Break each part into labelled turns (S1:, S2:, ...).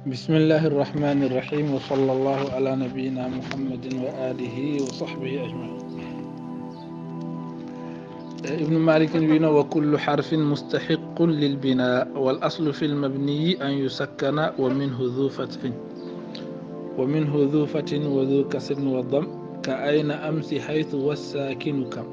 S1: بسم الله الرحمن الرحيم وصلى الله على نبينا محمد وآله وصحبه أجمعين. ابن مالك بينا وكل حرف مستحق للبناء والأصل في المبني أن يسكن ومنه ذو فتح وذو كسر وضم كأين أمس حيث والساكن كم.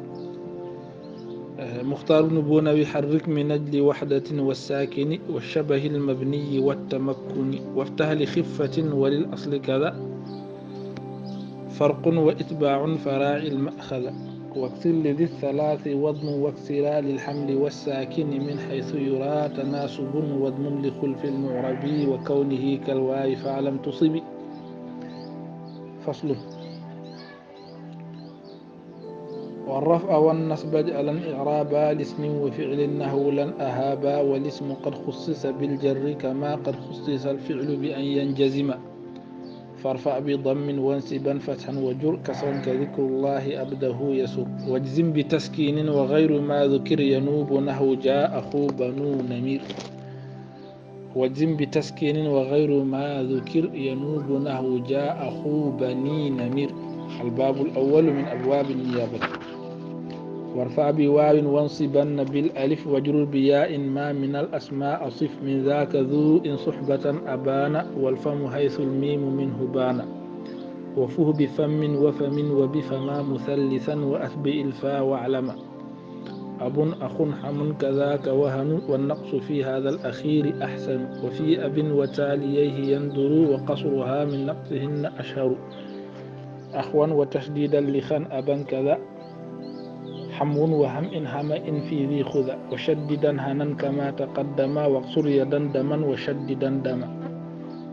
S1: مختار بن بونوي حرك من أجل وحدة والساكن والشبه المبني والتمكن وافتح لخفة وللأصل كذا فرق وإتباع فراعي المأخذ واكسر لذي الثلاث وضم واكسرا للحمل والساكن من حيث يرى تناسب وضم لخلف المعربي وكونه كالواي فعلم تصب. فصل. والرفع والنصب اجعلا إعرابا لاسم وفعل نحو لن أهابا والاسم قد خصص بالجر كما قد خصص الفعل بأن ينجزم فارفع بضم وانسبا فتحا وجر كسرا كذكر الله أبده يسر واجزم بتسكين وغير ما ذكر ينوب نحو جاء أخو بنو نمير. واجزم بتسكين وغير ما ذكر ينوب نحو جاء أخو بني نمير. الباب الأول من أبواب النيابة. وارفع بواو وانصبن بالألف وجر بياء ما من الأسماء صف من ذاك ذو إن صحبة أبان والفم حيث الميم منه بان وفه بفم وفم وبفما مثلثا وأثبئ الفا واعلم أب أخ حم كذاك وهن والنقص في هذا الأخير أحسن وفي أب وتاليه يندر وقصرها من نقصهن أشهر أخوا وتشديدا لخن أبا كذا حم وهم إن هم إن في ذي خذا وشددا هنا كما تقدم واقصر يدا دما وشددا دما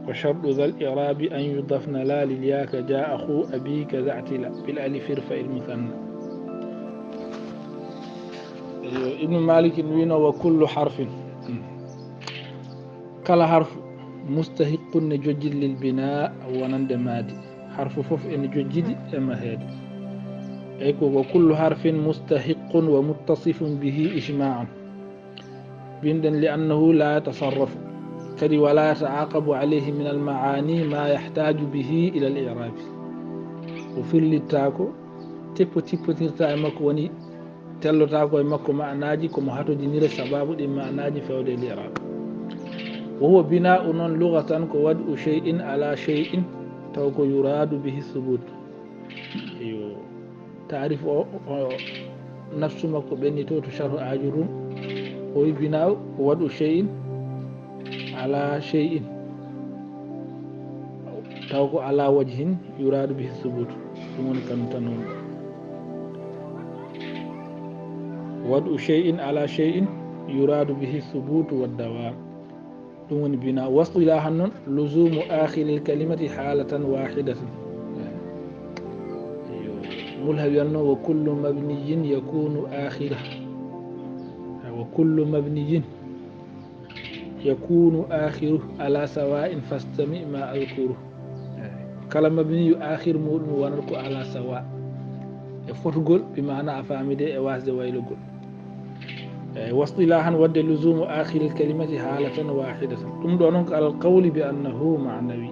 S1: وشرط ذا الإعراب أن يضفن لا للياك جاء أخو أبيك ذا اعتلا بالألف ارفع المثنى. ابن مالك وين وكل حرف كلا حرف مستحق نجوجد للبناء ونندمادي حرف فوف إن جوجد إما هادي وكل حرف مستحق ومتصف به إجماعا بندا لأنه لا يتصرف كذي ولا يتعاقب عليه من المعاني ما يحتاج به إلى الإعراب وفي اللي تاكو تيبو تيرتا مكو وني تلو تاكو مكو معناجي كما هاتو جنير سباب دي معناجي فود الإعراب وهو بناء لغة كودء شيء على شيء توكو يراد به الثبوت. تعرف نفس مكو بني توتو شرح آجرون هو بناء وضع شيء على شيء توقع على وجه يراد به الثبوت ثم كنتنون وضع شيء على شيء يراد به الثبوت والدوام ثم بناء واصطلاحا لزوم آخر الكلمة حالة واحدة ملهب أنه وكل مبني يكون آخره وكل مبني يكون آخره على سواء فاستمع ما أذكره كلا مبني آخر مول ونركو على سواء فتقول بمعنى أفهمي دي أواز دي ويلقول واصطلاحا ود لزوم آخر الكلمة حالة واحدة ثم دونك على القول بأنه معنوي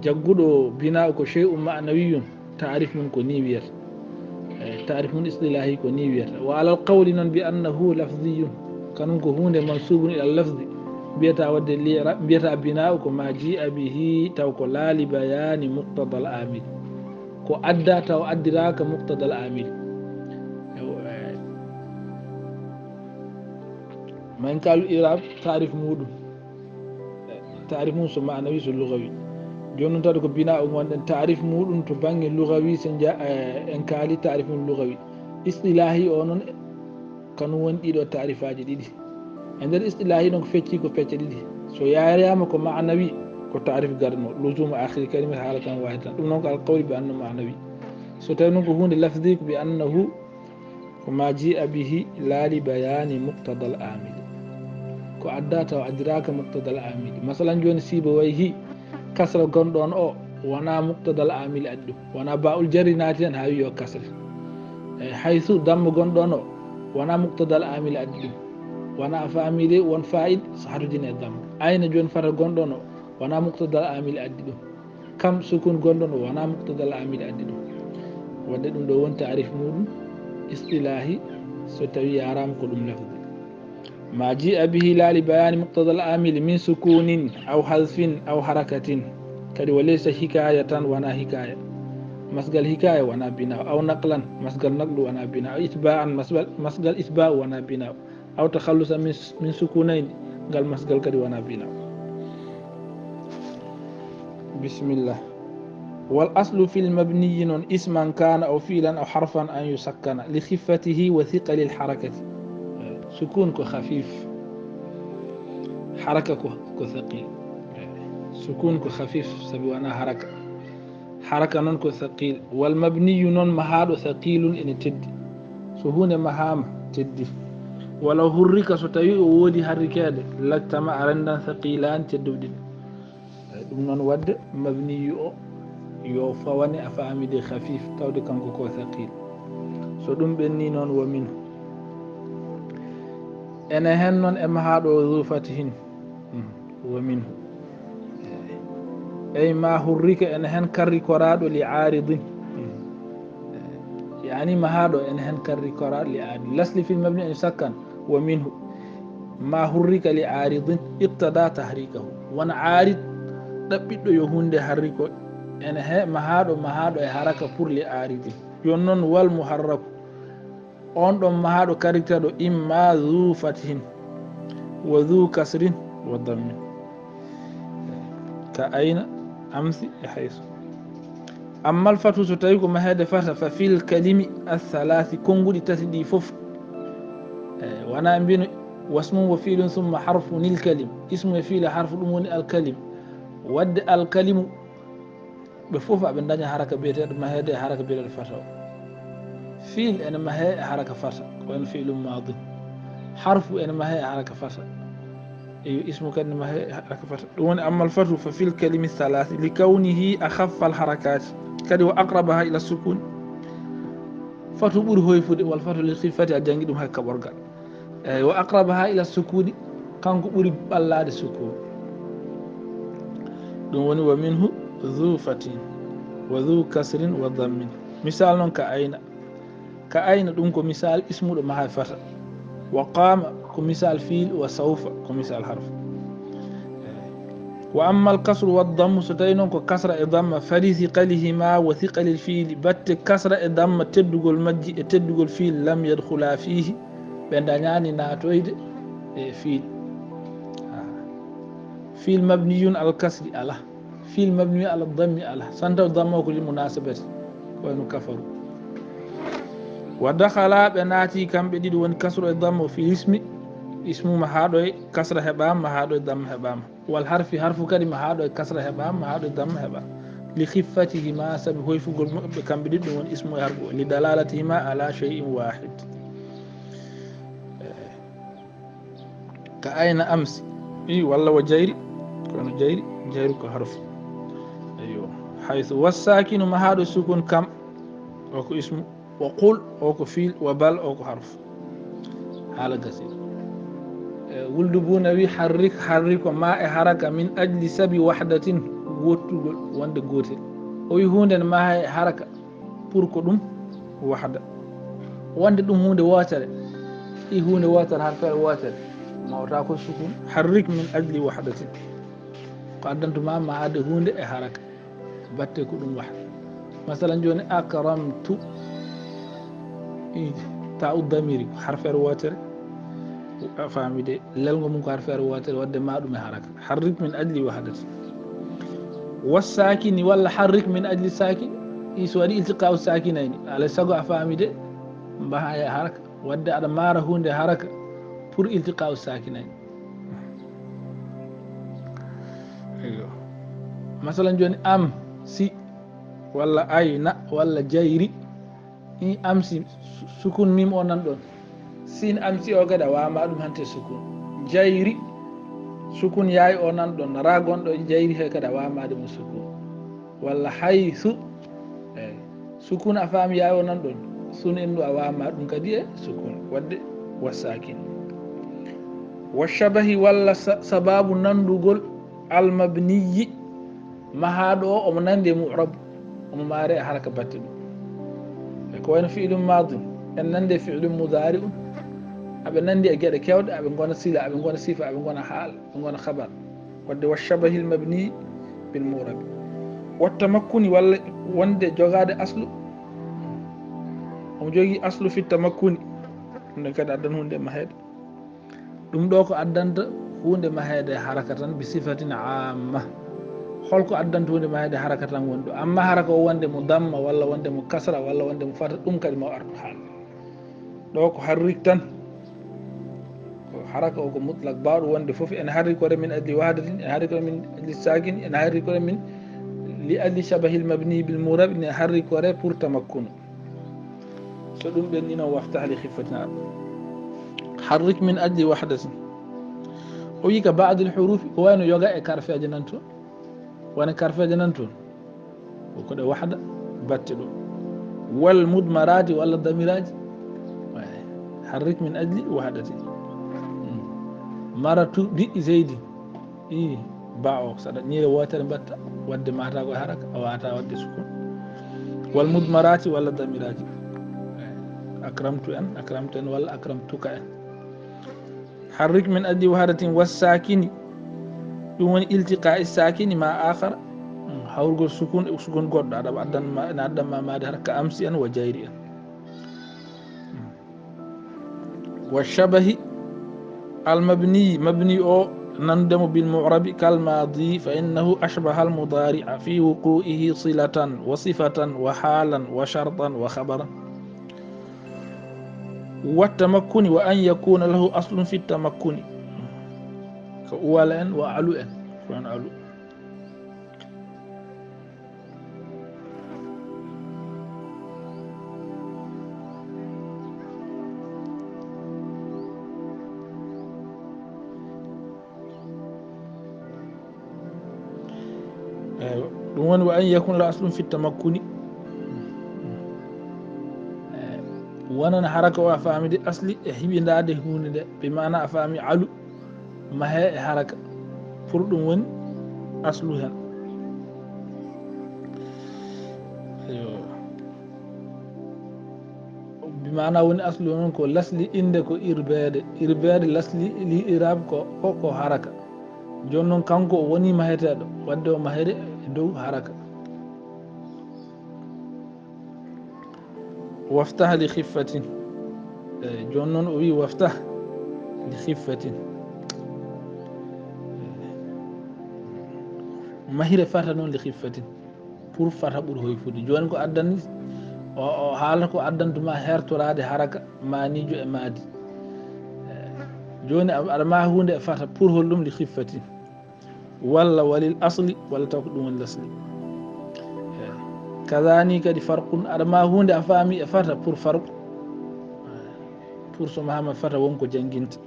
S1: جقودو بناء شيء معنوي تعرف من كنيبير تعرف من إصطلاحي كنيبير وعلى القول بأنه لفظي كانون هون منسوب إلى اللفظ بيتا بناء ما جيء به توكو لا لبيان مقتضى العامل كو أدى تو أدراك مقتضى العامل ما إن قالوا إعراب تعرف مود تعرف موسى معنوي اللغوي جون تادو ko bina o wonde ta'rif mudum to bangi lugawi sen ja en kali ta'rif lugawi istilahi o non kanu won dido ta'rifaji didi en der istilahi donc fecci ko fecce didi so yaariyama ko ma'nawi ko ta'rif garno luzum akhir kalima halatan wahidatan dum non ko al qawl bi anna ma'nawi so taw non ko hunde lafzi bi annahu ko ma ji'a bihi la li bayani muqtada al amil ko addata wa adraka muqtada al amil masalan joni sibo wayhi kasra gondon o wana muqtadal amil addu wana ba'ul jarri nati tan hawi yo kasra haythu dam gondon o wana muqtadal amil addu wana famide won fa'id sahatu dine dam ayna joni fata gonɗon o wona muqtadal amil addi ɗum, kam sukun gonɗon o wona muqtadal amil addi ɗum. wadde ɗum ɗo woni tarif muɗum istilahi so tawi yarama ko ɗum lafdi. ma jia bihi la li bayani muqtadal amil min sukunin aw hasfin aw harakatin kadi wa laysa hikayatan wona hikaya, masgal hikaya wona binaw, aw naqlan masgal naqlu wona binaw, aw itba'an masgal itba' wona binaw, aw takhallusan min sukunayn ngal masgal kadi wona binaw. bismillah. wal aslu fil mabniyi non isman kana aw fi'lan aw harfan an yusakkana li khiffatihi wa thiqali al harakati. sukun ko khafif, haraka ko thaqil. sukun ko khafif sabi wana haraka non ko thaqil. wal mabniyu non mahado thaqilun ene teddi, so hunde mahama teddi. wala hurrika so tawi o wodi harrikede laktama arandan thaqilan tedduɗi. ɗum noon wadde mabniyu o yo fawane a famide khafif tawde kanko ko thaqil. so ɗum ɓenni noon wa minhu ene hen noon e mahaɗo zu fatihin wa minhu ey ma hurrika ene hen karri koraɗo li aridin, yani mahaɗo ene hen karri koraɗo li aridin. lasli fil mabni an sakkan wa minhu ma hurrika li aridin iqtada tahrikahu, wona arid ɗaɓɓiɗɗo yo hunde harri ko ene he mahaɗo e haraka pour li aridin. jon noon wal muharraku on ɗon mahaɗo karriteɗo imma zu fatihin wa zu kasrin wa dammin ka ayna amsi e hayso. amma alfatu so tawi ko mahede fata fa fil kalimi athalathi konguɗi tati ɗi foof wona mbino wasmu wa fiilun summa harfu nil kalim, ismu e fiila harfu ɗum woni alkalim. wadde alkalimu ɓe foof aɓe daña haraka biyeteɗo mahede e haraka biyeteɗo fata o. fiil ene mahe e haraka fata ko en fiilum madin, harfu ene mahe e haraka fata, eyo ismu kadi ne mahe e haraka fata. ɗum woni amma alfatu fa fil kalimi thalathi li kawnihi akhaffa al harakati kadi wa aqrabaha ila sukun. fatu ɓuuri hoyfude wal fatu lil khifati a jangi ɗum hay kaɓorgal. eyi wa aqrabaha ila sukuni kanko ɓuuri ɓallade sukun. ɗum woni wa minhu zu fatin wa zu kasrin wa dammin. misal noon ka ayna ɗum ko misal ismuɗo maha fata, wa qama ko misal fiil, wa sawfa ko misal harf. wa amma al kasru wa dammu so tawi noon ko kasra e damma fali thiqalihima wa thiqali l fiili batte kasra e damma teddugol majji e teddugol fiil lam yadkhula fihi ɓe dañani natoyde e fiil. fiil mabniyun al kasri ala, fiil mabniyu ala dammi ala, santaw damma ko li munasabati wayno kafaru. wa dakhala ɓe naati kamɓe ɗiɗi woni kasru e damma fi ismu mahaɗo e kasra heɓama mahaɗo e damma heɓama, wal harfi harfu kadi mahaɗo e kasra heɓama mahaɗo e damma heɓama li khiffatihima sabi hoyfugol muɓɓe kamɓe ɗiɗi ɗum woni ismu e harfu li dalalatihima ala shay'in wahid. ka ayna amsi walla wa jayri kono jayri ko harfu. eyo haythu wassakinu mahaɗo sukun kam o ko ismu, wa qul o ko fiil, wa bal o ko harfu. haala gasi wuldu buna wi harriko ma e haraka min ajli sabi wahdatin wottugol wonde gotel. o wi hunde ne maha e haraka pour ko ɗum wahda wonde ɗum hunde wotere, i hunde wotere har feere wotere mawta ko sukun. harrik min ajli wahdatin ko addantuma mahade hunde e haraka batte ko ɗum wahda. masalan joni akramtu ta uddamiri ko har feere wotere famide lelgo mum ko har feere wotere wadde ma ɗum e haraka. harrik min ajli wahdatin. wassakini walla harrik min ajli sakin, so waɗi iltiqa u sakinayni alay sago a famide mbaha e haraka wadde aɗa mara hunde haraka pour iltiqa u sakinayni. masalan joni am si walla ayna walla jayri, i amsi sukun mim o nan ɗon, sin amsi o kadi a wama ɗum hante sukun. jayri sukun yaay o nan ɗon ra gonɗo jayri he kadi a wamade mo sukun. walla haythu sukun a faami yaay o nan ɗon sun en ɗo a wama ɗum kadi e sukun wadde wassakin. والشبه ولا سباب نندغل المبني ما هادو أم نندي معرب أم ماري حركة باتل كوين فعل ماضي أن نندي فعل مضارع أبن نندي أجد كيود أبن غون سيلة أبن غون صفة أبن غون حال أبن غون خبر ودي والشبه المبني بالمعرب والتمكن ولا وند جوغاد أصل أم جوغي أصل في التمكن نكاد أدن هونde mahede ɗum ɗo ko addanta hunde mahede harakatan bi sifatin amma holko addanta hunde mahede harakatan wonɗo amma haraka o wonde mo damma walla wonde mo kasra walla wonde mo fata ɗum kadi ma artu haal ɗo ko harrik tan ko haraka o ko mutlak bawɗo wonde foof ene harri kore min adli wahdatin ene harri kore min adli sakin ene harri kore min li adli shabahil mabni bil murab ene harri kore pour tamakkunu so ɗum ɓen ino waftah li khifatina حرك من أجل وحدة ويك بعض الحروف وين يوغا كارفة جنانتو وانا كارفة جنانتو وكده وحدة باتلو والمدمرات ولا الضميرات حرك من أجل وحدة مرتو دي زيدي باعو صدق نير واتر باتا ود ماتا كو حركة او اتا ود سكون والمدمرات ولا الضميرات أكرمت أن ولا أكرمتك أن حرك من أجل وحدة والساكن يوم التقاء الساكن مع آخر حول سكون قد عدم ما حركة أمسيا وجيريا والشبه المبني أو نندم بالمعرب كالماضي فإنه أشبه المضارع في وقوعه صلة وصفة وحالا وشرطا وخبرا والتمكن وأن يكون له أصل في التمكن كأولا وعلوء فان علو وأن يكون له أصل في التمكن وانا حركة وافامي دي أصلي هبي ndade hunde de بمعنى afami alu ma he haraka pour ɗum woni aslu hen بمعنى woni aslu non ko lasli inde ko irbede lasli li irab ko haraka joni noon kanko woni maheteɗo wadde o mahede dow haraka وافتح لخفة جنون وي وافتح لخفة mahire fata noon li khiffatin pour fata ɓuuri hoyfude joni ko addani o haala ko addantuma hertorade haraka manijo e maadi joni aɗa ma hunde e fata pour hollum li khiffatin walla walil asli walla taw ko ɗum woni lasli kadani kadi farqun aɗa ma hunde a faami e fata pour farqu pour so mahama fata wonko janginta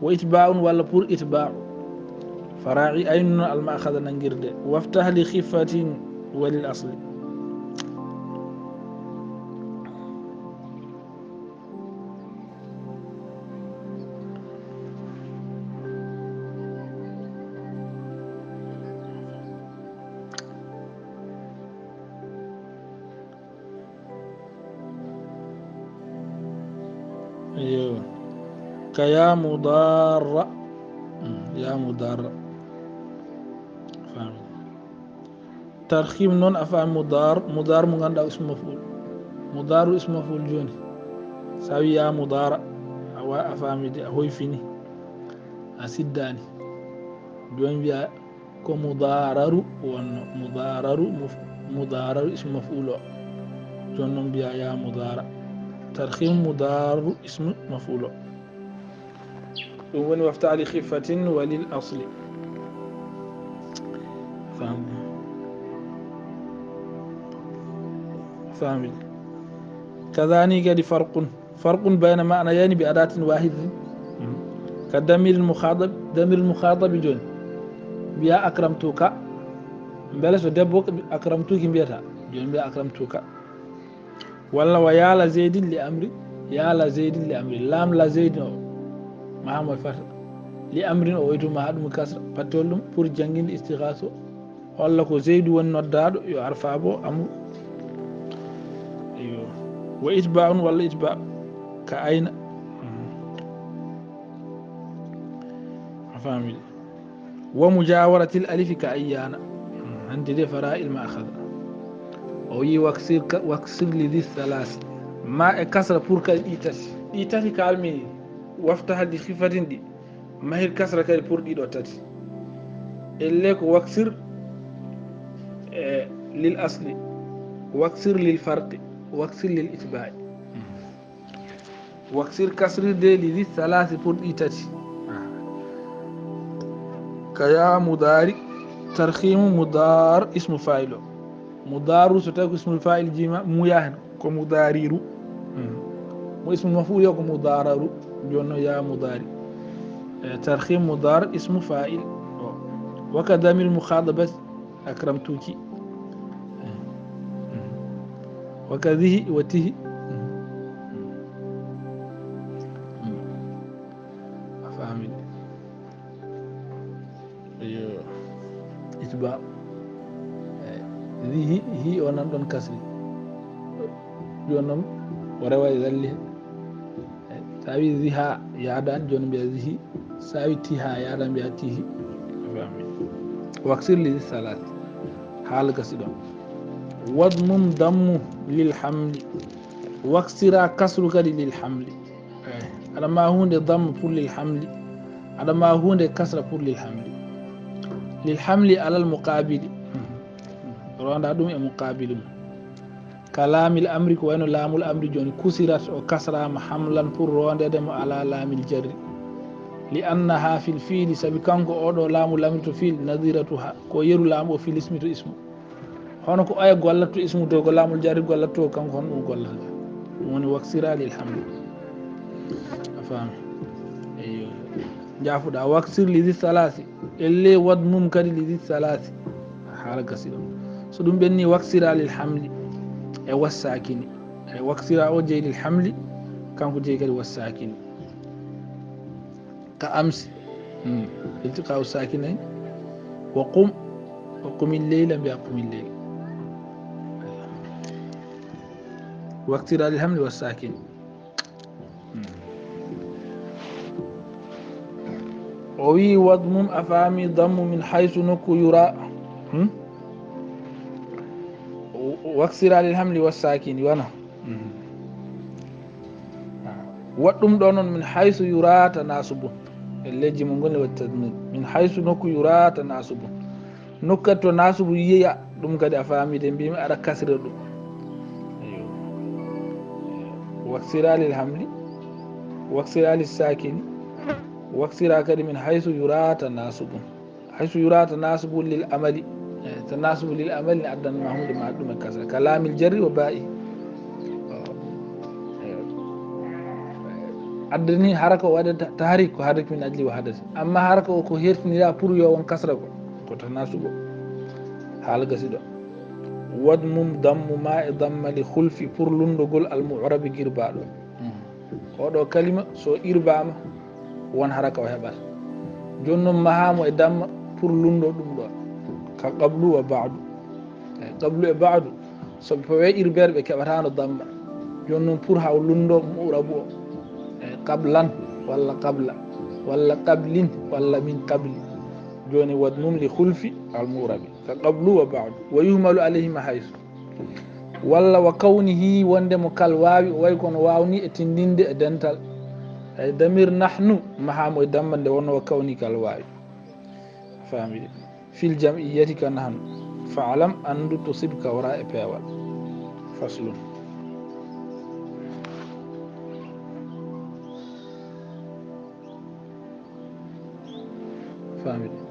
S1: wa itba'un walla pour itba'u fara'i aynun almakhadha nangirde waftah li khifatin walil asli كيا مضار يا مضار فاهم ترخيم نون افهم مضار مو غندا اسم مفعول مضار اسم مفعول جوني ساوي يا مضار اوا افهم دي هوي فيني اسيداني جون بيا كو مضارر ون مضارر اسم مفعول جون بيا يا مضار ترخيم مضار اسم مفعول ومن وافتح لخفة وللأصل فاهم كذلك دي فرق بين معنيين بأداة واحدة كدمير المخاطب دمير المخاطب جون بيا أكرمتك بلس دبوك أكرمتك بيتا جون بيا أكرمتك ولا ويا لا زيد لأمري يا لا زيد لأمري لام لا زيد محمد فتح li amrin o waytuma ha ɗum kasra pattol ɗum pour jangguinde istighaso holla ko zeydou woni noddaɗo yo arfa bo amru eyo wa itba'un walla itba ka ayna فاهمين ومجاورة الألف كأيانا عندي دي فرائل ما أخذ أو واكسر لذي الثلاث ما كسر بورك إيتاتي كالمي وافتح دي خفة دي ما هي الكسر كالي بور دي دوتاتي إليك واكسر للأصل واكسر للفرق واكسر للإتباع واكسر كسر دي لذي الثلاث بور إيتاتي كيا مداري ترخيم مدار اسم فاعل مدار ستاكو اسم الفاعل جيما مياهن كمداريرو واسم المفعول يكون مدارر جونو يا مداري ترخيم مدار اسم فاعل وكذا من المخاطبة أكرمتوك وكذه وته فاهمين إتباع ذي هي ونندن كسري جونم ورواي ذلك ساوي ذيها يادان جونم بيذه ساوي تيها يادان بياتيه واكسر لي الثلاث حال كسدون وضمم دم للحمل واكسر كسر كدي للحمل على ما هو ضم pour للحمل على ما هو كسر pour للحمل للحمل على المقابل روندا دوم مقابل كلام الامر كوينو لام الامر جوني كسرت او كسر حملا pour روندا دم على لام الجر لانها في الفيل سبي كانكو اودو لام الامر تو فيل نظيرتها كو يرو لام في الاسم تو اسم hono ko aya gollato ismu to ko lamul jari gollato kanko hon ɗum gollata ɗum woni waksira lilhamdu a faami eyo jaafuɗa waksir lidi salasi elle wad mum kadi lidi salasi haala gasi ɗon so ɗum ɓenni waksira lilhamli e wassakini e waksira o jeyi lilhamli kanko jeyi kadi wassakini ka amsi iltiqaw sakinayn wa qum wa qumil leyla mbiya qumil leyla واكتر الحمل والساكن وي وضم أفامي ضم من حيث نكو يرى واكسر الحمل والساكن وانا وضم دون من حيث يرى تناسب اللي من والتضمين من حيث نكو يرى تناسب نكو تناسب ييا دم كد أفامي دم بيم أرى كسر دم واكسرا للحمل واكسرا للساكن واكسرا كده من حيث يرى تناسب حيث يرى تناسب للعمل تناسب للعمل عدن محمود معدوم كسر كلام الجر وبائي عدني حركه وعدد تحريك وحرك من اجل وحدث اما حركه وكو هيرتني لا pour yo won kasra ko تناسب حال غسيدو wadmum dammu ma e damma li khulfi pour lundugol almu'rabi girbaɗo oɗo kalima so irbama won haraka o heɓata jonnon mahamo e damma pour lundo ɗum ɗo ka qablu wa ba'du qablu e ba'du so fawe irberɓe ɓe keɓatano damma jonnon pour haw lundo mu'rabu o qablan walla qabla walla qablin walla min qabli joni wadmum li khulfi almu'rabi ka qablu wa ba'du wa yuhmalu alayhi ma haysu walla wa kawnihi wonde mo kal waawi way kono waawni e tindinde e dental ay damir nahnu mahamo e dammande wonno wa kawni kal waawi faamide fil jam'iyyati ka nahnu fa'lam andu tusibka wara e peewal faslun faamide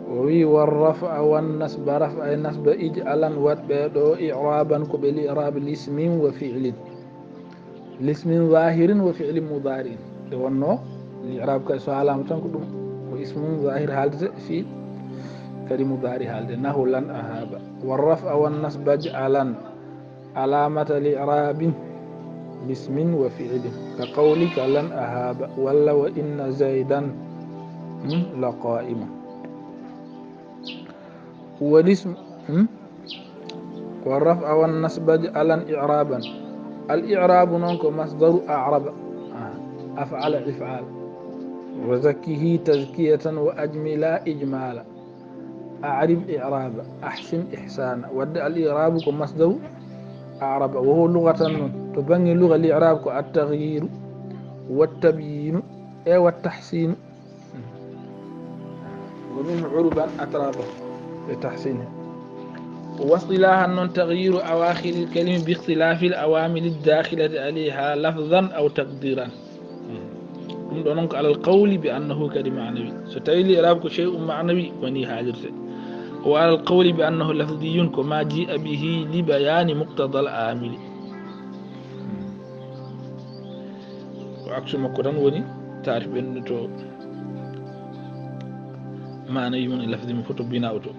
S1: وي والرفع والنسب رفع النسب اجعلا واتبعو إعرابا قبل إعراب الاسم وفعل الاسم ظاهر وفعل مضارع لونو الإعراب كسو علامة تنكدو واسم ظاهر حالته في كلمة مضارع حالته نحو لن أهاب والرفع والنسب اجعلا علامة لإعراب باسم وفعل كقولك لن أهاب ولا وإن زيدا لا قائمة. والاسم والرفع والنصب جعلا إعرابا. الإعراب نونكو مصدر أعرب أفعل إفعال، وزكيه تزكية وأجملا إجمالا، أعرب إعرابا أحسن إحسانا. ود الإعراب كمصدر أعرب، وهو لغة تبني اللغة الإعراب التغيير والتبيين والتحسين، ومنه عربا أترابه لتحسينه. واصطلاحا أن تغيير أواخر الكلمة باختلاف الأوامر الداخلة عليها لفظا أو تقديرا. دونك على القول بأنه كلمة معنوي، ستأتي الإعراب شيء معنوي وني حاجرته، وعلى القول بأنه لفظي كما جيء به لبيان مقتضى العامل. وعكس ما كران وني تعرف أنه معنوي من لفظي مفتوح بناؤته.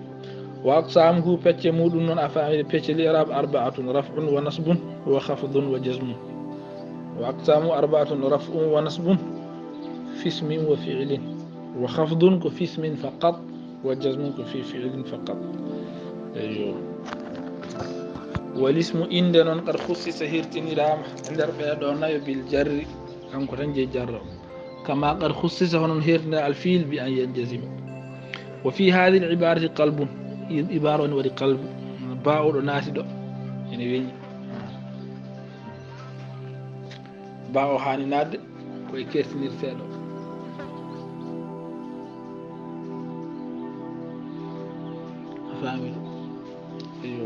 S1: وأقسامه بيتش مودن أفعال بيتش الإعراب أربعة: رفع ونصب وخفض وجزم. وأقسام أربعة: رفع ونصب في اسم وفعل، وخفض في اسم فقط، وجزم في فعل فقط. أيوه. والاسم عندنا قد خصص هيرتني رام عند رفع بالجر كم كتنجي جر، كما قد خصص هنا هيرتنا الفيل بأن ينجزم. وفي هذه العبارة قلب، عبارة ودي قلب باء ناس دو يعني وين باء هاني ناد كوي كيرتني فيدو. فاهمين؟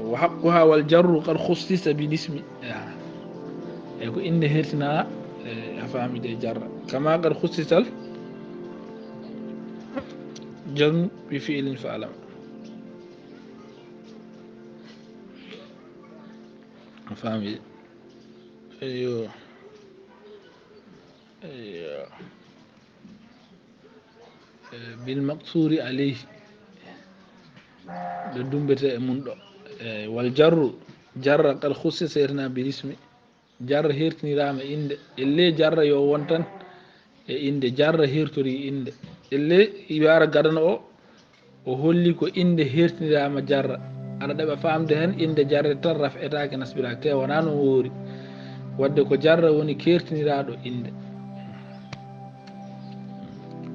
S1: وحقها والجر قد خصص بالاسم، يقول إن هرتنا أفهم دي جر، كما قد خصص الجزم بفعل فعل. فاهم؟ أيوه أيوه. بالمقصور عليه لدمبت مندو. والجر جر قد خصص هرنا بالاسم، جر هرتني رام إند اللي جر يو وانتن إند جر هرتري إند اللي يبارة قدن o holli ko inde hertinirama jarra. Ana ɗeɓa famde hen inde jarre tan raf'etake nasbirake te wona no woori, wadde ko jarra woni kertiniraɗo inde.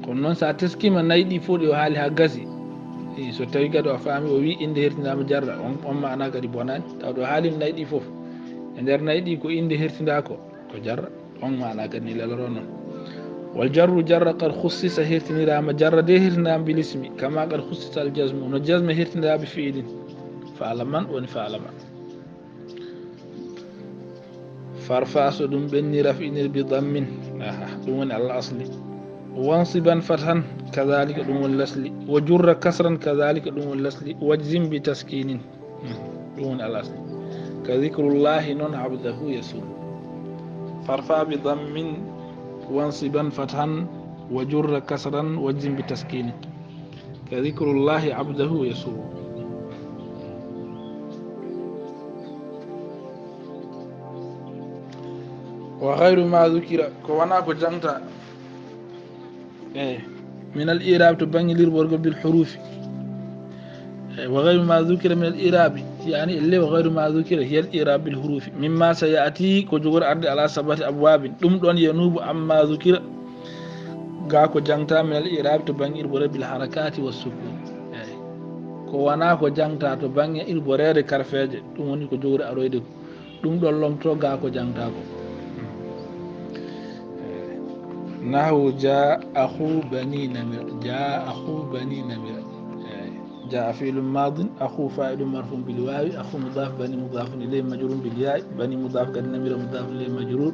S1: kono noon sa teskima nayi ɗi fof ɗi o haali ha gasi, so tawi kadi o faami o wi inde hertinirama jarra, on mana kadi bonani. tawde o haalino nayi ɗi fof, e nder nayi ɗi ko inde hertinda ko jarra, on mana kadi ni leloro noon. والجر جر قد خصص هيرتني رام جر ده هيرتني رام بالاسم، كما قد خصص الجزم والجزم هيرتني رام بفعل فعلما ونفعلما. فارفع صدم بني رفعني بضم دون على الأصل، وانصبا فتحا كذلك دون الأصل، وجر كسرا كذلك دون الأصل، واجزم بتسكين دون على الأصل، كذكر الله نون عبده يسول. فارفع بضم وانصبا فتحا وجر كسرا واجزم بتسكين، كذكر الله عبده يسوع. وغير ما ذكر كوانا كجنتا من الإعراب تبني للورق بالحروف. وغير ما ذكر من الإعراب يعني اللي وغير ما ذكر هي الإعراب بالحروف، مما سيأتي كجور عرض على 7 أبواب دم دون ينوب عما ذكر غاكو جانتا من الإعراب تبني الورق بالحركات والسكون. كوانا كجانتا تبني الورق كرفاج دموني كجور أرويد دم دون لومتو غاكو جانتا. نحو جاء أخو بني نمر، جاء أخو بني نمر، جاء فعل ماض، أخو فاعل مرفوع بالواو، أخو مضاف، بني مضاف إليه مجرور بالياء، بني مضاف قد نمر مضاف إليه مجرور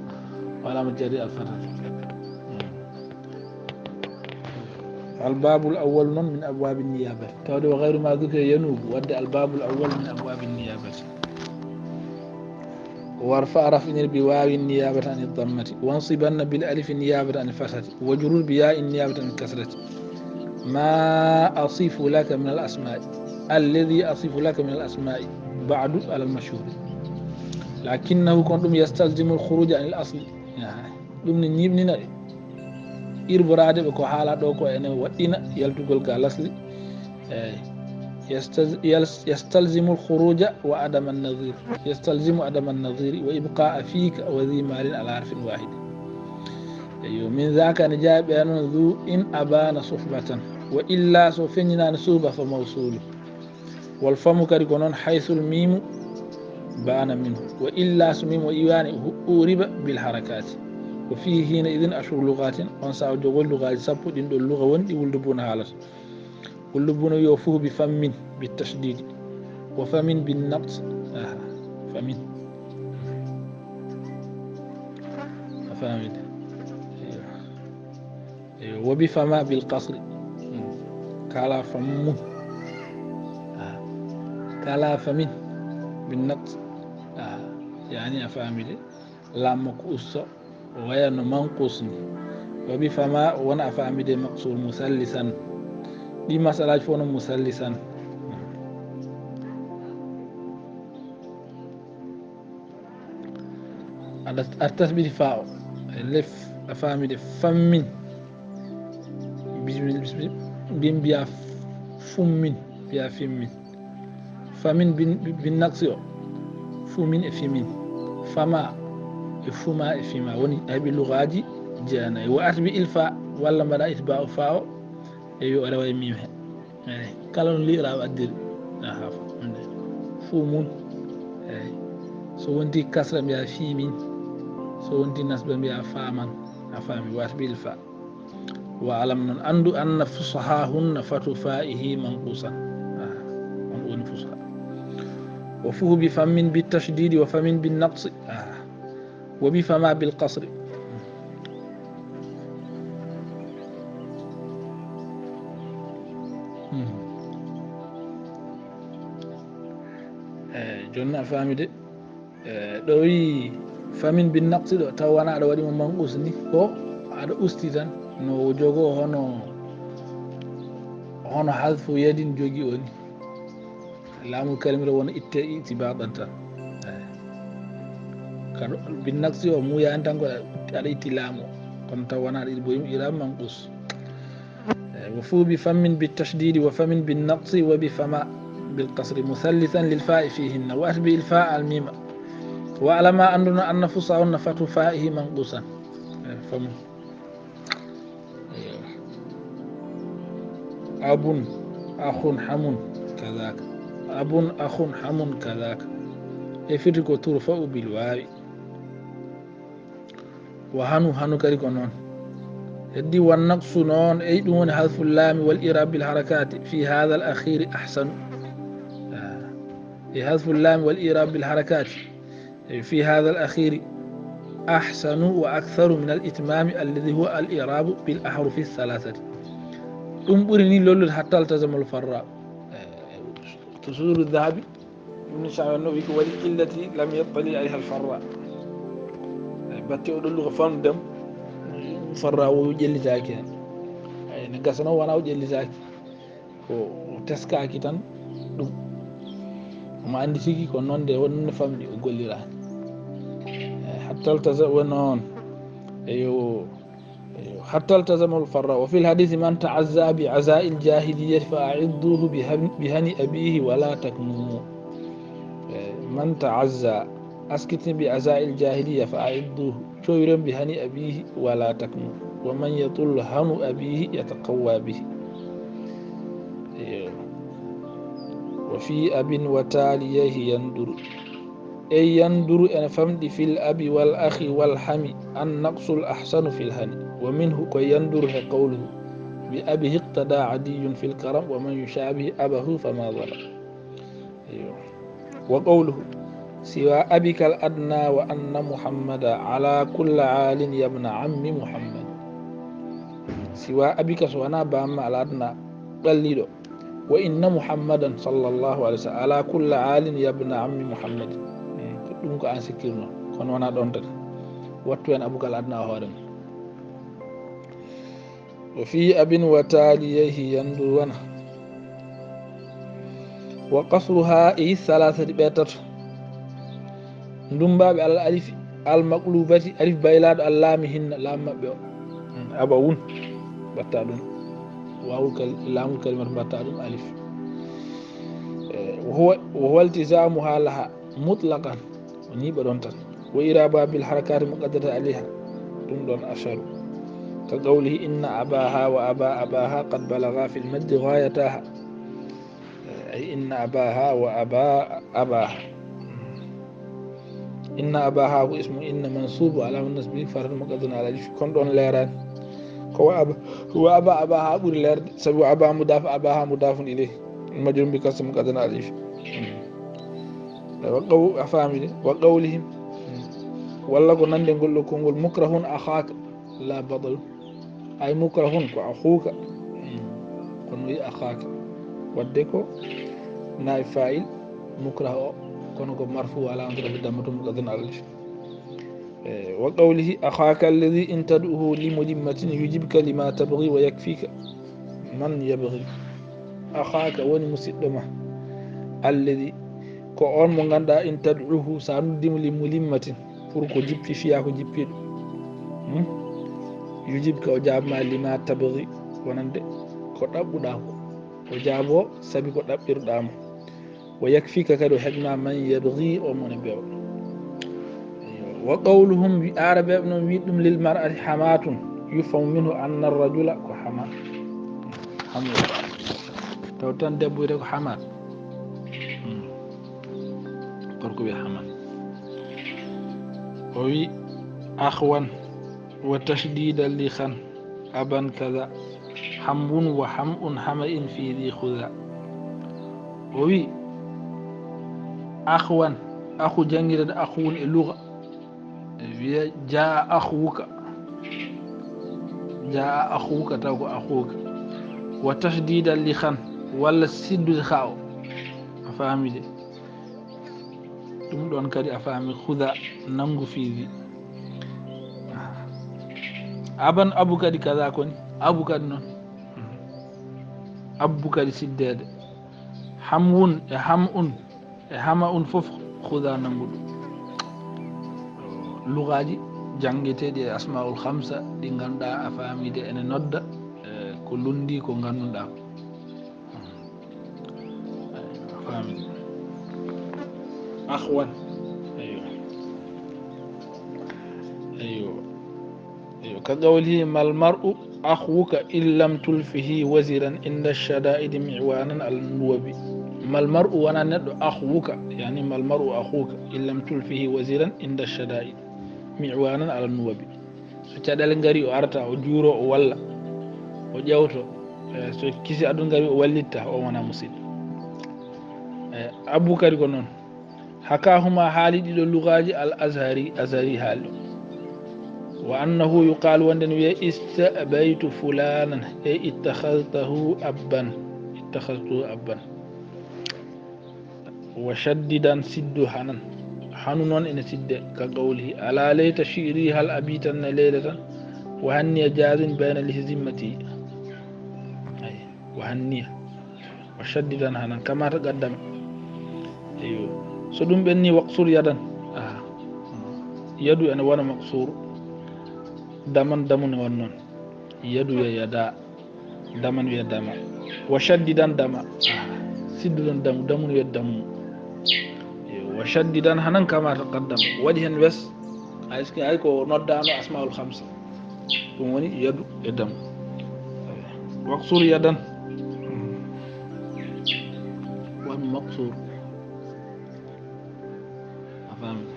S1: وعلامة جره الفتحة. الباب الأول من أبواب النيابة، تود وغير ما ذكر ينوب ود الباب الأول من أبواب النيابة. وارفع رفع بواو النيابة عن الضمة، وانصبن بالألف النيابة عن الفتحة، وجرور بياء النيابة عن الكسرة. ما أصف لك من الأسماء، الذي أصف لك من الأسماء بعد على المشهور، لكنه كنتم يستلزم الخروج عن الأصل. دمن نيبني نري irborade ɓe ko haala ɗo ko ene waɗɗina yaltugol ga lasli يستلزم الخروج وعدم النظير يستلزم عدم النظير وإبقاء فيك وذي مال على حرف واحد من ذاك نجاب أن ذو إن أبان صحبة وإلا سوفننا نصوبة فموصول والفم كريكونون حيث الميم بان منه وإلا سميم وإيوان أورب بالحركات وفيه حينئذ أشهر لغات ونساو جوغل لغات سبو دين دو اللغة وندي ولدبون حالة ولدبون يوفوه بفم بالتشديد وفم بالنقص فمن فمن وبفما بالقصر كلا فم كلا فمن بالنقص يعني أفهمي لا مقص ويا منقص وبفما وانا أفهمي مقصور مثلثا دي مسألة فون مثلثا التثبيت فاء لف أفهمي فم بين بيا فم بيا فم فمن بالنقص فمن افمين فما افما افما وني ابي لغاجي جانا واتبي الفاء ولا مدا اتباع فاء ايو رواي ميم كالون لي را ادير فمون سو وندي كسر بيا فيمين سو وندي نسب بيا فامان افامي واتبي الفاء وعلم أن أن فصحاهن فتفائه منقوصا فصحى وفوه بفم بالتشديد وفم بالنقص وبفما بالقصر جون فامي دي دوي فم بالنقص دو توانا دو ودي منقوص ني ko ada ustitan no jogo hono halfu yadin jogi oni laamu kalimre wona itte itibadan tan kado bin naqsi o mu ya tan ko ada itti laamu kon tawana di boyim iram manqus wa fu bi famin bit tashdid wa famin bin naqsi wa bi fama bil qasr muthalithan lil fa'i fihin wa asbi al fa' al mim wa alama anduna anna fusahun fatu fa'ihi manqusan famu أب أخ حم كذاك أب أخ حم كذاك يفرق ترفع بالواو وهنو كاريكو نون يدي والنقص نون أي دون حذف اللام والإعراب بالحركات في هذا الأخير أحسن حذف اللام والإعراب بالحركات في هذا الأخير أحسن وأكثر من الإتمام الذي هو الإعراب بالأحرف الثلاثة أمبرني لول حتى التزم الفراء تصور الذهبي من شعر النبي والتي لم يطلع عليها الفراء باتي أدل غفان دم فراء وجل زاكي نقصنا وانا وجل زاكي وتسكا كتان وما عندي شيء كونون دي ونن فاملي أقول لي حتى التزم ونون أيوه حتى التزم الفراء. وفي الحديث من تعزى بعزاء الجاهلية فأعضوه بهني أبيه ولا تكنوه. من تعزى أسكت بعزاء الجاهلية فأعضوه شويرا بهني أبيه ولا تكنوه. ومن يطل هن أبيه يتقوى به. وفي أب وتاليه يندر أي يندر أن فمد في الأب والأخ والحمي النقص الأحسن في الهني. ومنه كي يندر قوله بأبيه اقتدى عدي في الكرم ومن يشابه أبه فما ظلم. وقوله سوى أبيك الأدنى وأن محمدا على كل عال يا ابن عم محمد. سوى أبيك سوانا بام الأدنى قليل وإن محمدا صلى الله عليه وسلم على كل عال يا ابن عم محمد. دونك أنسكيرنا كون وانا دونت واتوين أبوك الأدنى هورم. وفي أب وتاليه يندرون. وقصرها أي ثلاثة بيتر ندم باب على الألف المقلوبة ألف بيلاد اللامهن لام بيو أبون بتادون واو لام الكلمة بتادون ألف وهو التزامها لها مطلقا ونيبرون وإرابة بالحركات المقدرة عليها دون أشر كقوله إن أباها وأبا أباها قد بلغا في المد غايتها أي إن أباها وأبا أباها إن أباها هو اسم إن منصوب على النسب فرد مقدر على الف كون دون ليران هو أبا أباها أبو لير سبب أبا مضاف أباها مضاف إليه المجرم بكسر مقدر على الف وقولهم ولا كو نندي نقول لكم مكره أخاك لا بطل أي مكره أخوك كن أخاك وديكو ناي فاعل مكره كونكو مرفوع على أنظر في الدم مقدر على الف وقوله أخاك الذي إن تدعوه لملمة يجيبك لما تبغي ويكفيك من يبغي أخاك وني مسلمة الذي ko on mo ganda in tad'uhu sa nuddimo li mulimmatin pour ko jippi fiya ko jippiɗo yujib ka o jaabma lima tabghi wonande ko ɗaɓɓuɗa ko o jaabo sabi ko ɗaɓɓirɗamo wa yakfika kadi o heɓma man yabghi o mone bewa wa qawluhum wi arabe non wi ɗum lil mar'ati hamatun yufam minhu anna ar-rajula ko hama taw tan debbo wiyete ko hamat korko wi hamat o wi akhwan wa tashdidan li khan aban kaza hambun wa hamun hama'in fi dhi khudha o wi akhwan akhu jangirade akhun e lugha wiya jaa akhuka taw ko akhuka wa tashdidan li khan walla siddude khaw a faami de ɗum ɗon kadi a faami khuda nangu fiidi aban abu kadi kaza koni abu kadi noon abbu kadi siddede hamwun e hamun e hama un fof khuda nangu ɗum lugaji jangeteɗi e asmaul khamsa ɗi ganduɗa a faamide ene nodda ko lundi ko ganduɗa ko a faamide akhwan أيوة كقوله ما المرء أخوك إن لم تلفه وزرا عند الشدائد معوانا على النوب ما المرء وانا ندو أخوك يعني ما المرء أخوك إن لم تلفه وزرا عند الشدائد معوانا على النوب سوتشادال غاري أرتا وجورو ولا وجاوتو so kisi adun gari o wallita o wana musidɗo abbu kadi ko noon hakahuma haali ɗiɗo lugaji al azhari haali wa annahu yuqalu wanden wiye istabaytu fulanan e ittakhadtahu abban wa shaddidan siddu hanan hanu noon ene sidde ka qawlihi ala layta shi'ri hal abitanna leylatan wa hanniya jazin bayna lihizimmati wa hanniya wa shaddidan hanan kama taqaddama ayo so ɗum ɓenni waqsur yadan yadu ene wona maqsur daman damune won noon yadu ya yada daman wiya dama wa shaddidan dama sidduɗon damu damune wiya damu wa shaddidan hanan kama taqaddam waɗi hen wes ay ko noddano asmaul khamsa ɗum woni yadu e damu waqsur yadan won maqsur afami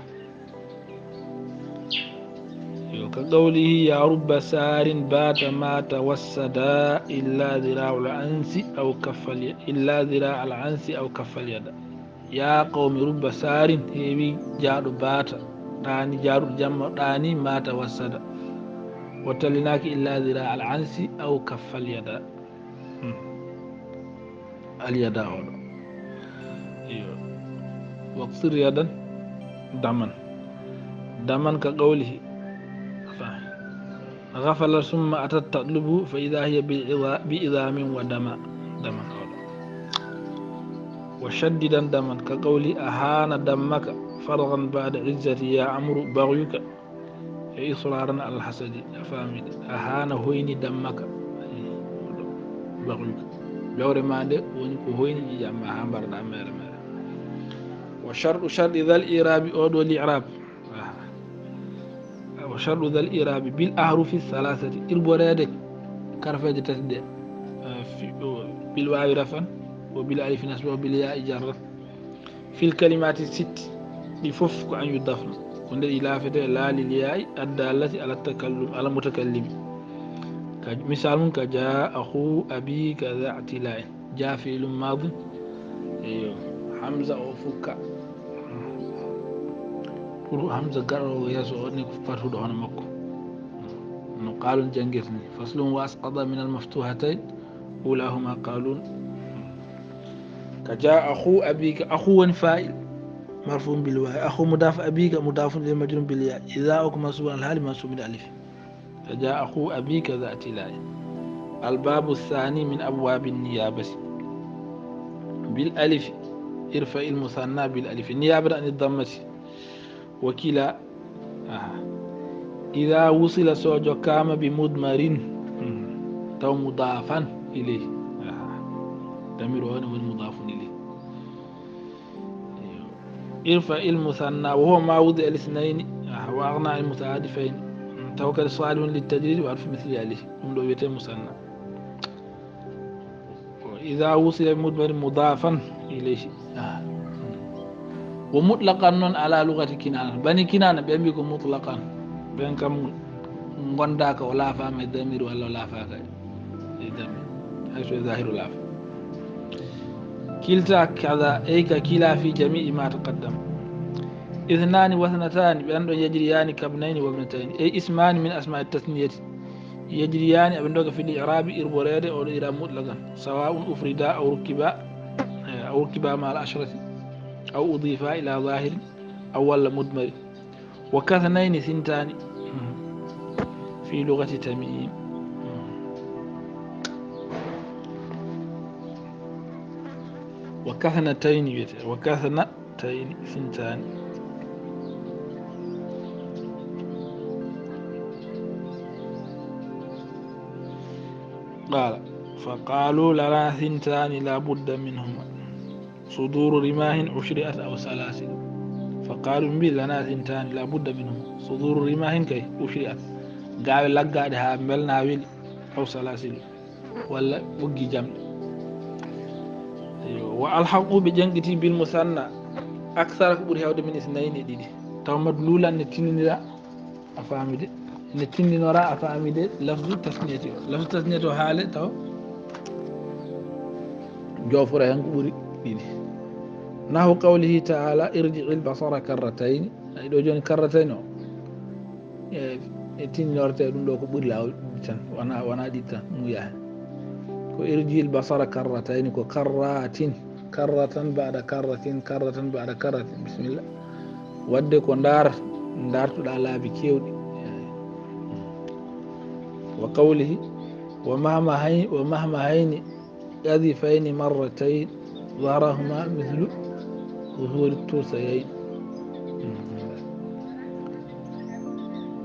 S1: كقوله يا رب سار بات ما توسدا إلا ذراع العنس أو كف إلا ذراع العنس أو كف اليد يا قوم رب سار هيوي جارو بات داني جارو جم داني ما توسدا وتلناك إلا ذراع العنس أو كف اليد اليد واقصر يدا دما كقوله غفل ثم أتت تطلب فإذا هي بإذام ودما وشددا دما كقول أهان دمك فرغا بعد عزتي يا عمرو بغيك إصرارا على الحسد فامي أهان هويني دمك بغيك لور ما ده ونكو هويني جامع همبر دامير وشرط ذا الإعراب أو الإعراب وشرط ذا الإعراب بالأحرف الثلاثة إربوريدك كرفة تسدي بالواو رفعا وبالألف نسبة وبالياء جرا في الكلمات الست لففك أن يضافن كند إلافة لا للياء الدالة على التكلم على المتكلم مثال كجاء أخو أبي كذا اعتلاء جاء فعل ماض حمزة أو فك حمزة قرأ يسوع أنك فتح دهون مكو قالوا جنجتني فصل وأسقط من المفتوحتين أولاهما قالون كجاء أخو أبيك أخو فاعل مرفوع بالواو أخو مضاف أبيك مضاف إليه مجرور بالياء إذا أكو منصوب على الحال منصوب بالألف كجاء أخو أبيك ذات لا. الباب الثاني من أبواب النيابة بالألف ارفع المثنى بالألف نيابة عن الضمة وكلا إذا وصل سوجو كام بمضمر تو مضافا إليه ضمير هنا مضاف إليه ارفع المثنى وهو ما وضع الاثنين وأغنى عن المتعادفين توكل صالح للتجريد وعرف مثل عليه من لو يتم مثنى إذا وصل بمضمر مضافا إليه ومطلقا على لغة كنانة بني كنانة بيمكن مطلقا بين كم غنداك ولا فهم الضمير ولا لا فاك الضمير حيث ظاهر لا كلتا كذا أي كلا في جميع ما تقدم اثنان واثنتان بأن يجريان كابنين وابنتين أي اسمان من أسماء التثنية يجريان أبن في الإعراب إربوريد أو الإعراب مطلقا سواء أفردا أو ركبا مع العشرة أو أضيفا إلى ظاهر أو ولا مدمر وكثنين ثنتان في لغة تميم وكثنتين ثنتان قال فقالوا لنا ثنتان لا بد منهما صدور رماه أشرئت أو سلاسل فقالوا لنا ثنتان لا بد منهما صدور رماه كي أشرئت قال لقادها ملنا ويل أو سلاسل ولا بقي جمل والحقوا بجنجتي بالمثنى أكثر كبر هود من اثنين دي تو مدلولا نتنينرا أفهمي نتنينرا أفهمي لفظ تثنيته حالة تو جوفر ينكبري دي نحو قوله تعالى ارجع البصر كرتين ايدو جون كرتين تنينرتي دون دو كبري لاو تان وانا دي تان مويا كو ارجع البصر كرتين كو كرة بعد كرة بعد كرة بسم الله wadde ko dartuɗa laabi kewɗi wa qawlihi wa mahma hayni qadhifayni marratayn ظهرهما مثل ظهور التوسيين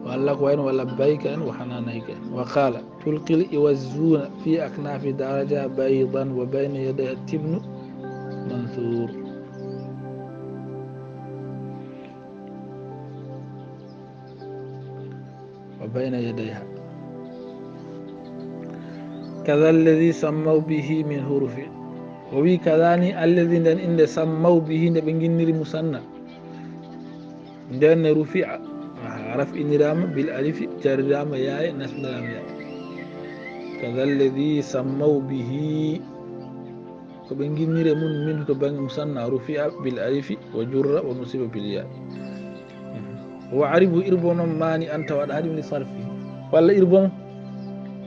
S1: وقال لك وين ولبيك وحنانيك وقال تلقي الإوزون في أكناف درجة بيضا وبين يديها التبن منثور وبين يديها كذا الذي سموا به من حروف وبي كذاني الذين إن سموا به نبنجنر مسنى دان رفع عرف إنرام بالألف جرام ياء نسب لام ياء كذا الذي سموا به كبنجنر منه كبنج مسنى رفع بالألف وجر ونصب بالياء وعربه إربون ماني أنت وعد من صرفه ولا إربون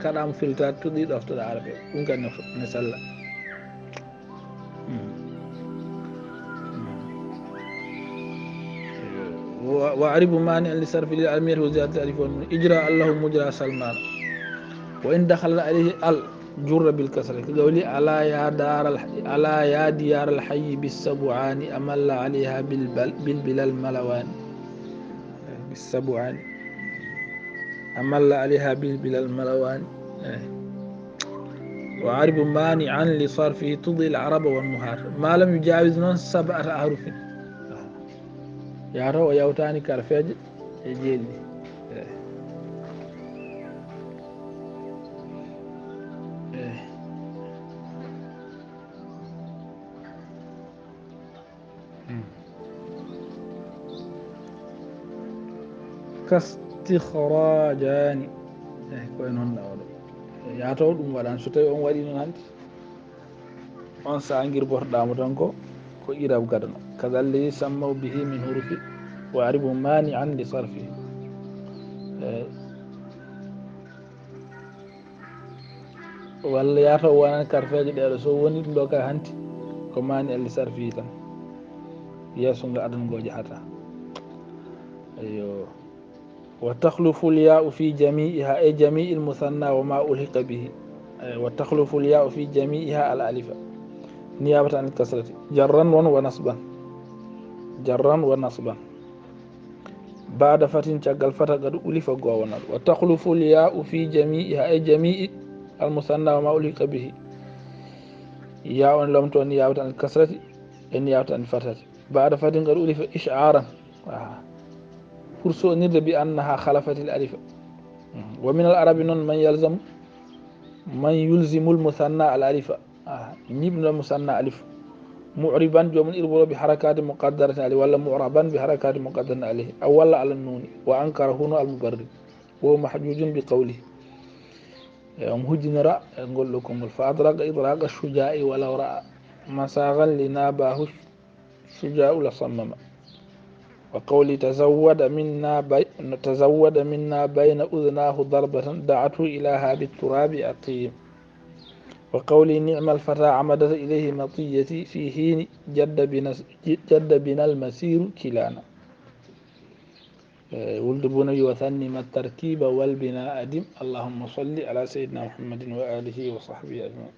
S1: كلام فلتات تضيد أفتر عربي ممكن نسأل وعرب مانع لصرف للأمير وزيادة الألف والنون إجرى الله مجرى سلمان وإن دخل عليه الجر بالكسر كقولي ألا يا ديار الحي بالسبعان أمل عليها بالبل الملوان بالسبعان أمل عليها بلا الملوان. وعرب مانعا لصرفه تضي العرب والمهار ما لم يجاوز نون 7 أحرف يا رو يوتاني كارفاج جيلي. كاستخراجان كوين هون يا تو دum wadan so tawi on wadi non hanti on sa ngir borɗamo tan ko irab gadano kadalli sammaw bihi min hurufi wa aribu mani'an li sarfihi. walla yata o wonan karfeje ɗeɗo so woni ɗum ɗo ka hanti ko mani alli sarfihi tan yeeso ngo adango jahata. ايyo وتخلف الياء في جميعها أي جميع المثنى وما ألحق به. وتخلف الياء في جميعها الألف نيابة عن الكسرة جرا ونصبا جرا ونصبا بعد فتح تقل فتح قد ألف قوانا. وتخلف الياء في جميعها أي جميع المثنى وما ألحق به ياء لم تكن نيابة عن الكسرة نيابة عن الفتح بعد فتح قد ألف إشعارا فرصو نرد بأنها خلفت الألف. ومن العرب من يلزم المثنى الألف نبنى المثنى ألف معربا جومن إربو بحركات مقدرة عليه ولا معربا بحركات مقدرة عليه أو ولا على النون وأنكر هنا المبرد وهو محجوج بقوله مهجن رأى نقول لكم فأدرك إدراك الشجاع ولو رأى مساغا لناباه الشجاع لصمم. وقولي تزود منا بين أذناه ضربة دعته إلىها بالتراب أقيم. وقولي نعم الفتى عمدت إليه مطيتي في حين جد بنا المسير كلانا. ولد بني وثني ما التركيب والبناء أدم. اللهم صل على سيدنا محمد وآله وصحبه أجمعين.